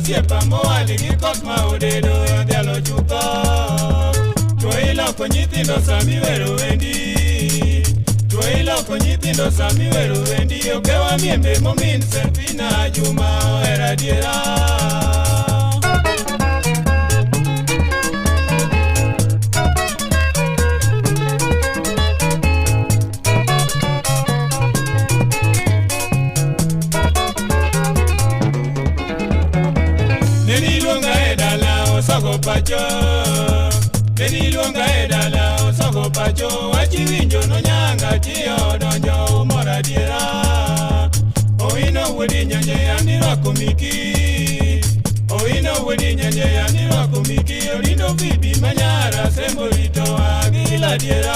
Osiepa mowali gi koth ma odedo odhialo chutho. Chuo iloko nyithindo sami wero wendi. Chuo iloko nyithindo sami wero wendi. Okewa miembe momin Serfina Juma ohero adiera. Neniluonga e dala osogo pacho. Neniluonga e dala osogo pacho. Wach iwinjo nonyanga tiyo donjo umor adiera. Owino wuodi nyanje yandi rwako miki. Owino wuodi nyanje yandi rwako miki. Orindo bibi manyara sembo rito agila adiera.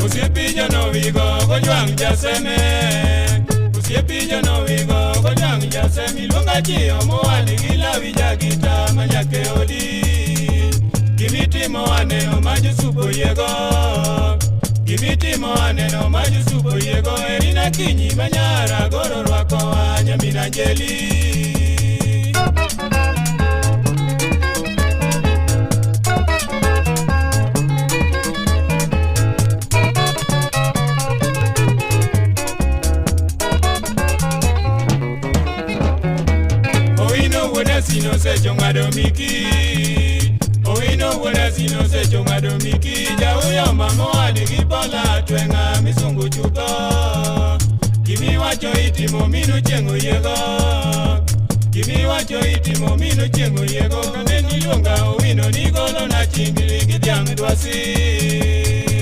Osiepi jonowigo gojwang' jaseme. Osiepi jonowigo gojwang' jaseme. Iluonga chiyo mowali gi lawi jagita manyaka e odi. Gimitimo aneno ma Jusuf oyiego. Gimitimo aneno ma Jusuf oyiego. Erina kinyi manyara goro rwakowa nyamin Anjeli. Owino wuod Asino osecho ng'ado miki. Owino wuod Asino osecho ng'ado miki. Jauyoma mowali gi Paula Tweng'a misungu chutho. Gimiwacho itimo mino chieng' oyiego. Gimiwacho itimo mino chieng' oyiego. Kane niluonga Owino nigolo na chingli gi dhiang' dwasi.